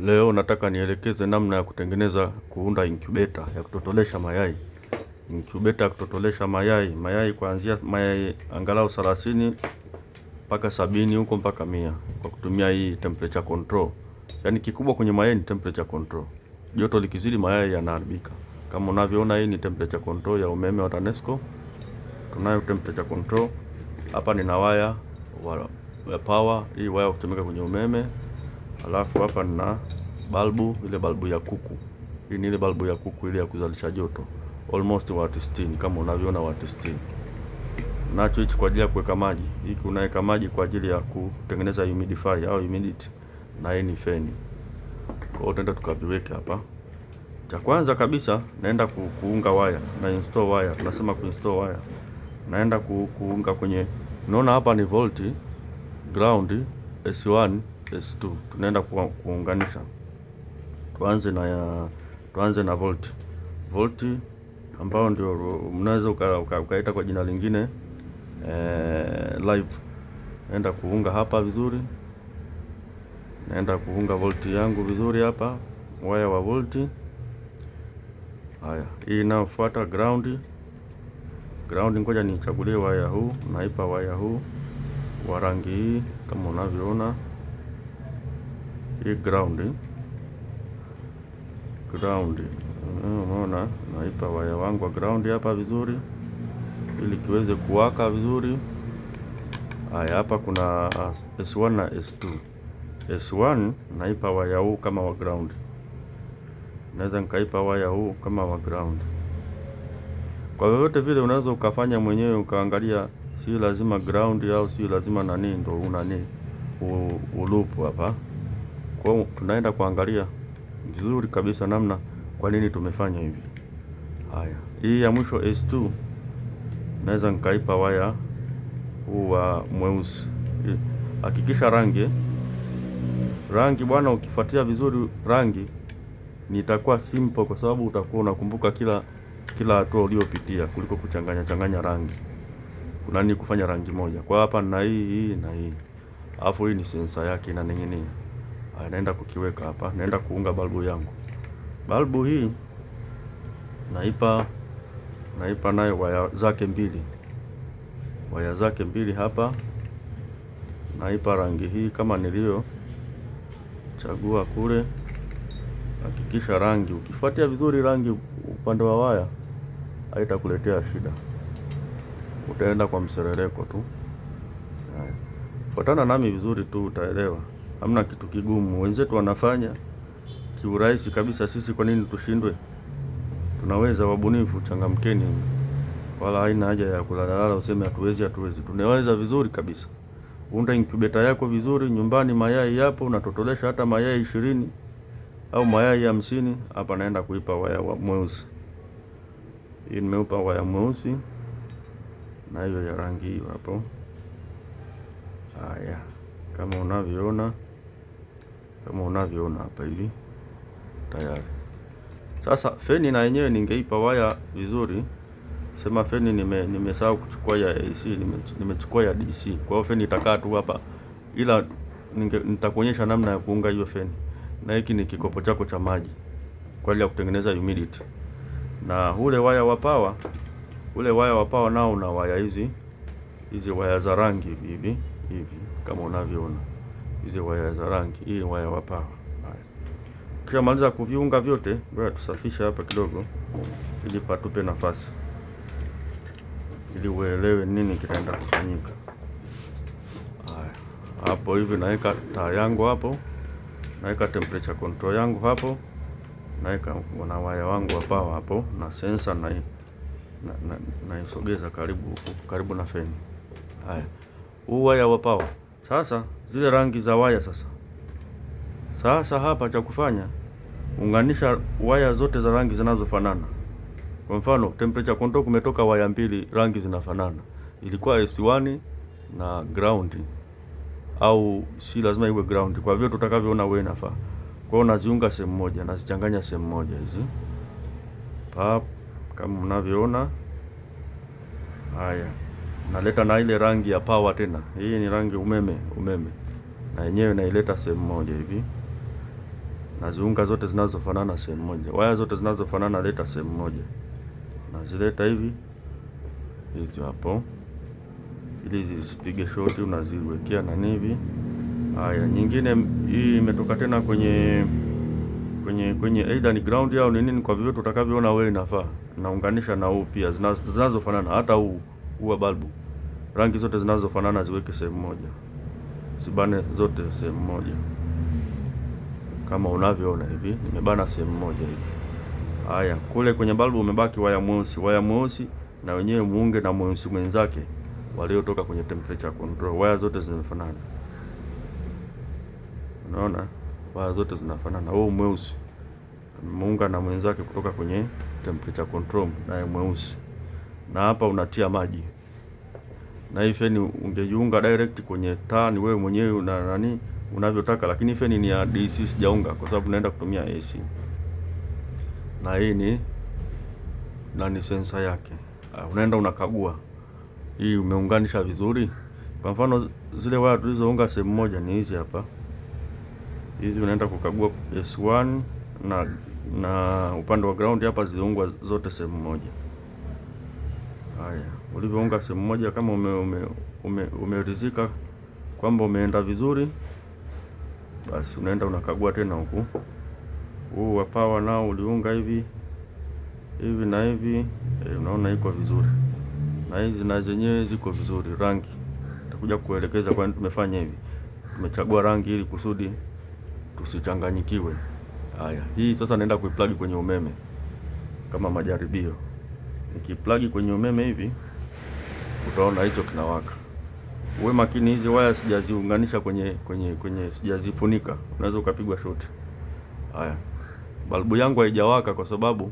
Leo nataka nielekeze namna ya kutengeneza kuunda incubator ya kutotolesha mayai. Incubator ya kutotolesha mayai, mayai kuanzia mayai angalau 30 mpaka 70 huko mpaka 100 kwa kutumia hii temperature control. Yaani kikubwa kwenye mayai ni temperature control. Joto likizidi mayai yanaharibika. Kama unavyoona hii ni temperature control ya umeme wa TANESCO. Tunayo temperature control. Hapa nina waya wa power, hii waya kutumika kwenye umeme. Alafu hapa nina balbu, ile balbu ya kuku. Hii ni ile balbu ya kuku ile ya kuzalisha joto. Almost wati 60 kama unavyoona wati 60. Nacho hichi kwa ajili ya kuweka maji. Hiki unaweka maji kwa ajili ya kutengeneza humidifier au humidity, na hii ni feni. Kwa hiyo tutaenda tukaviweke hapa. Cha kwanza kabisa naenda kuunga waya na install waya. Tunasema kuinstall waya. Naenda kuunga kwenye, unaona hapa ni volti, ground, S1, S2. Tunaenda kuunganisha. Tuanze na volti. Volti ambao ndio mnaweza ukaita kwa jina lingine live. Naenda kuunga hapa vizuri. Naenda kuunga volti yangu vizuri hapa, waya wa volti. Haya, hii inayofuata ground. Ground, ngoja nichagulie waya huu, naipa waya huu wa rangi hii kama unavyoona. Hii ground. Ground. Umeona, naipa waya wangu wa ground hapa vizuri ili kiweze kuwaka vizuri. Haya, hapa kuna S1 na S2. S1 naipa waya huu kama wa ground. Naweza nikaipa waya huu kama wa ground. Kwa vyovyote vile unaweza ukafanya mwenyewe ukaangalia, si lazima ground au si lazima nani ndo unani uloop hapa. Kwa hiyo tunaenda kuangalia vizuri kabisa namna kwa nini tumefanya hivi. Haya, hii ya mwisho S2 naweza nikaipa waya huu wa mweusi. Hakikisha rangi rangi bwana, ukifuatia vizuri rangi nitakuwa simple, kwa sababu utakuwa unakumbuka kila hatua uliyopitia kuliko kuchanganya changanya rangi. Kuna nini kufanya rangi moja. Kwa hapa na hii hii na hii. Alafu hii ni sensor yake inaning'inia. Haya, naenda kukiweka hapa, naenda kuunga balbu yangu. Balbu hii naipa nayo waya zake mbili. Waya zake mbili hapa. Naipa rangi hii kama nilivyo chagua kule. Hakikisha rangi, ukifuatia vizuri rangi upande wa waya haitakuletea shida. Utaenda kwa mserereko tu. Haya. Fuatana nami vizuri tu utaelewa. Hamna kitu kigumu. Wenzetu wanafanya kiurahisi kabisa, sisi kwa nini tushindwe? Tunaweza, wabunifu, changamkeni. Wala haina haja ya kulalala useme hatuwezi hatuwezi. Tunaweza vizuri kabisa. Unda incubator yako vizuri nyumbani, mayai yapo, unatotolesha hata mayai 20 au mayai 50. Hapa naenda kuipa waya wa mweusi. Hii nimeupa waya mweusi na hiyo ya rangi hiyo hapo. Haya, kama unavyoona hapa hivi tayari. Sasa feni na yenyewe ningeipa waya vizuri. Sema feni nimesahau kuchukua ya AC, nimechukua ya DC. Kwa hiyo feni itakaa tu hapa, ila nitakuonyesha namna ya kuunga hiyo feni. Na hiki ni kikopo chako cha maji kwa ajili ya kutengeneza humidity. Na ule waya wa power, ule waya wa power nao una waya hizi, hizi waya za rangi hivi hivi hivi kama unavyoona. Hizi waya za rangi, hii waya wa power. Haya. Kisha maliza kuviunga vyote, ngoja tusafishe hapa kidogo ili patupe nafasi ili uelewe nini kitaenda kufanyika. Haya, hapo hivi naweka taa yangu hapo, naweka temperature control yangu hapo, naweka na waya wangu wa power hapo na sensor na naisogeza karibu karibu na feni. Haya, huu waya wa power. Sasa zile rangi za waya sasa. Sasa hapa cha kufanya, unganisha waya zote za rangi zinazofanana. Kwa mfano temperature control kumetoka waya mbili rangi zinafanana. Ilikuwa S1 na ground, au si lazima iwe ground, kwa vile tutakavyoona wewe inafaa. Kwa hiyo naziunga sehemu moja, nazichanganya sehemu moja hizi. Pap, kama mnavyoona. Haya, naleta na ile rangi ya power tena. Hii ni rangi umeme, umeme. Na yenyewe naileta sehemu moja hivi. Naziunga zote zinazofanana sehemu moja, waya zote zinazofanana leta sehemu moja, nazileta hivi hizo hapo, ili zisipige shoti, unaziwekea nani hivi. Haya, nyingine hii imetoka tena kwenye either ni ground au ni nini, kwa vyovyote utakavyoona wewe inafaa. Naunganisha na huu pia, zinazofanana, hata huu wa balbu, rangi zote zinazofanana ziweke sehemu moja, zibane zote sehemu moja, kama unavyoona hivi, nimebana sehemu moja hivi. Haya, kule kwenye balbu umebaki waya mweusi, waya mweusi na wenyewe muunge na mweusi mwenzake waliotoka kwenye temperature control. Waya zote zimefanana, unaona, waya zote zinafanana. Huu mweusi muunga na mwenzake kutoka kwenye temperature control, naye mweusi. Na hapa unatia maji, na hii feni ungejiunga direct kwenye taa, ni wewe mwenyewe una nani unavyotaka, lakini feni ni ya DC, sijaunga kwa sababu naenda kutumia AC. Na hii ni nani sensor yake. Unaenda unakagua hii umeunganisha vizuri. Kwa mfano zile waya tulizounga sehemu moja ni hizi hapa, hizi unaenda kukagua S1 na upande wa ground hapa ziliungwa zote sehemu moja. Haya, ulivyounga sehemu moja, kama umeridhika kwamba umeenda vizuri, basi unaenda unakagua tena huku. Huu wa power nao uliunga hivi hivi na hivi, unaona iko vizuri, na hizi na zenyewe ziko vizuri. Rangi nitakuja kuelekeza kwa nini tumefanya hivi. Tumechagua rangi ili kusudi tusichanganyikiwe. Haya, hii sasa naenda kuiplug kwenye umeme kama majaribio. Nikiplug kwenye umeme hivi, utaona hicho kinawaka. Uwe makini, hizi waya sijaziunganisha kwenye sijazifunika, unaweza ukapigwa shoti. Haya, balbu yangu haijawaka kwa sababu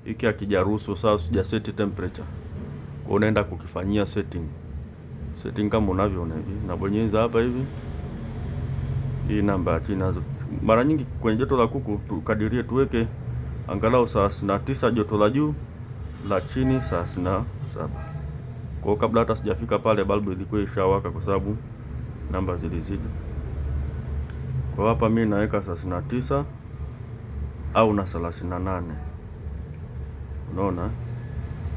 hiki hakijaruhusu, sasa sijaseti temperature. Kwa unaenda kukifanyia setting. Setting kama unavyoona hivi, nabonyeza hapa hivi, hii namba ya chini nazo. Mara nyingi kwenye joto la kuku tukadirie tuweke angalau 39 joto la juu, la chini 37. Kwa hiyo kabla hata sijafika pale balbu ilikuwa ishawaka kwa sababu namba zilizidi. Kwa hapa mimi naweka 39 au na 38. Unaona?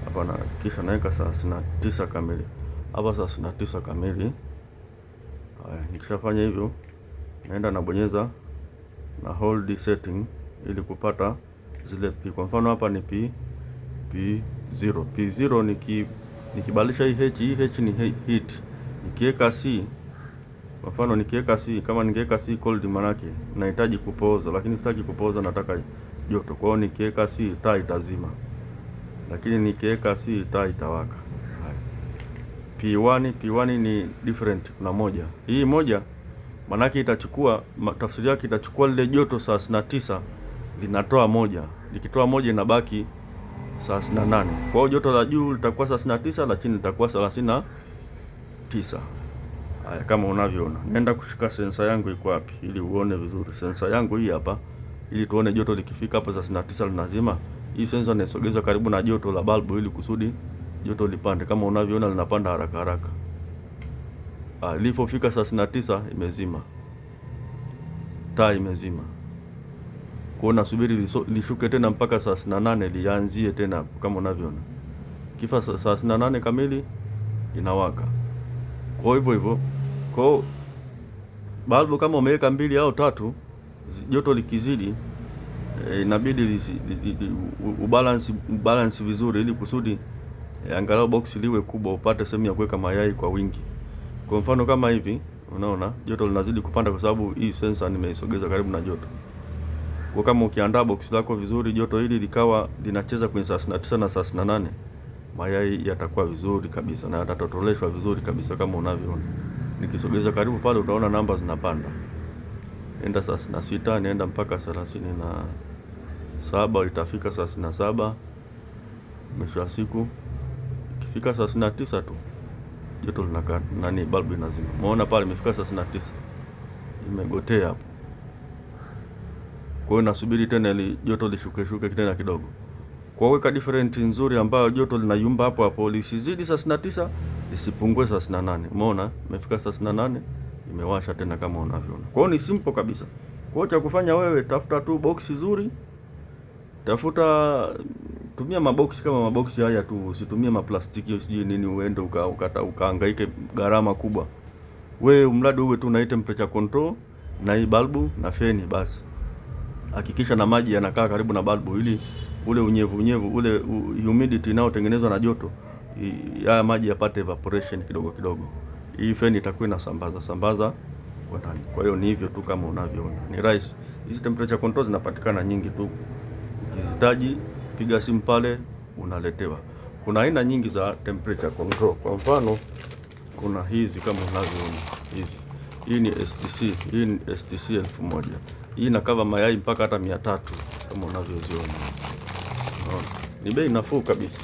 Hapa na kisha naweka 39 kamili. Hapa 39 kamili. Haya, nikishafanya hivyo naenda nabonyeza na hold setting ili kupata zile P. Kwa mfano hapa ni P, P0. P0 nikibadilisha hii H, hii H ni heat. Nikiweka C, kwa mfano nikiweka C, kama ningeweka C cold manake nahitaji kupooza, lakini sitaki kupooza, nataka joto. Kwa hiyo nikiweka C taa itazima, lakini nikiweka C taa itawaka. Haya. P1, P1 ni different, kuna moja. Hii moja manake itachukua, tafsiri yake itachukua lile joto 39 linatoa moja, likitoa moja inabaki 38. Kwa hiyo joto la juu litakuwa 39, la chini litakuwa 39. Haya, kama unavyoona, nenda kushika sensa yangu iko wapi ili uone vizuri. Sensa yangu hii hapa, ili tuone joto likifika hapa 39 linazima. Hii sensa naisogeza karibu na joto la balbu ili kusudi joto lipande. Kama unavyoona linapanda haraka haraka. Ilipofika 39 imezima. Taa imezima. Kwa hiyo nasubiri lishuke tena mpaka 38 lianzie tena kama unavyoona. Kifa 38 kamili inawaka. Kwa hivyo hivyo. Kwa hiyo balbu kama umeweka 2 au 3, joto likizidi, inabidi ubalance vizuri ili kusudi angalau box liwe kubwa upate sehemu ya kuweka mayai kwa wingi. Kwa mfano kama hivi, unaona joto linazidi kupanda kwa sababu hii sensor nimeisogeza karibu na joto. Kwa kama ukiandaa box lako vizuri, joto hili likawa linacheza kwenye 39 na 38, mayai yatakuwa vizuri kabisa na yatatotoleshwa vizuri kabisa kama unavyoona. Nikisogeza karibu pale utaona namba zinapanda. Nenda 36, nenda mpaka 37, itafika 37 mwisho wa siku. Ikifika 39 tu joto linakaa, nani, balbu inazima. Umeona pale imefika 39. Imegotea hapo. Kwa hiyo nasubiri tena ili joto lishuke shuke tena kidogo. Kwa weka different nzuri ambayo joto linayumba hapo hapo, lisizidi 39, lisipungue 38. Umeona? Imefika 38, imewasha tena kama unavyoona. Kwa hiyo ni simple kabisa. Kwa cha kufanya wewe, tafuta tu box zuri, tafuta, tumia maboksi kama maboksi haya tu, usitumie maplastiki sijui nini, uende ukahangaike gharama kubwa. We mradi uwe tu na temperature control na hii balbu na feni basi. Hakikisha na maji yanakaa karibu na balbu ili ule unyevu unyevu ule humidity inayotengenezwa na joto, haya maji yapate evaporation kidogo kidogo. Hii feni itakuwa inasambaza sambaza kwa ndani. Kwa hiyo ni hivyo tu kama unavyoona, ni rahisi. Hizi temperature control zinapatikana nyingi tu, ukizihitaji piga simu pale unaletewa. Kuna aina nyingi za temperature control. Kwa mfano kuna hizi kama unavyoona hizi. Hii ni STC, hii ni STC 1000. Hii ina cover mayai mpaka hata 300 kama unavyoziona. Unaona? Ni bei nafuu kabisa.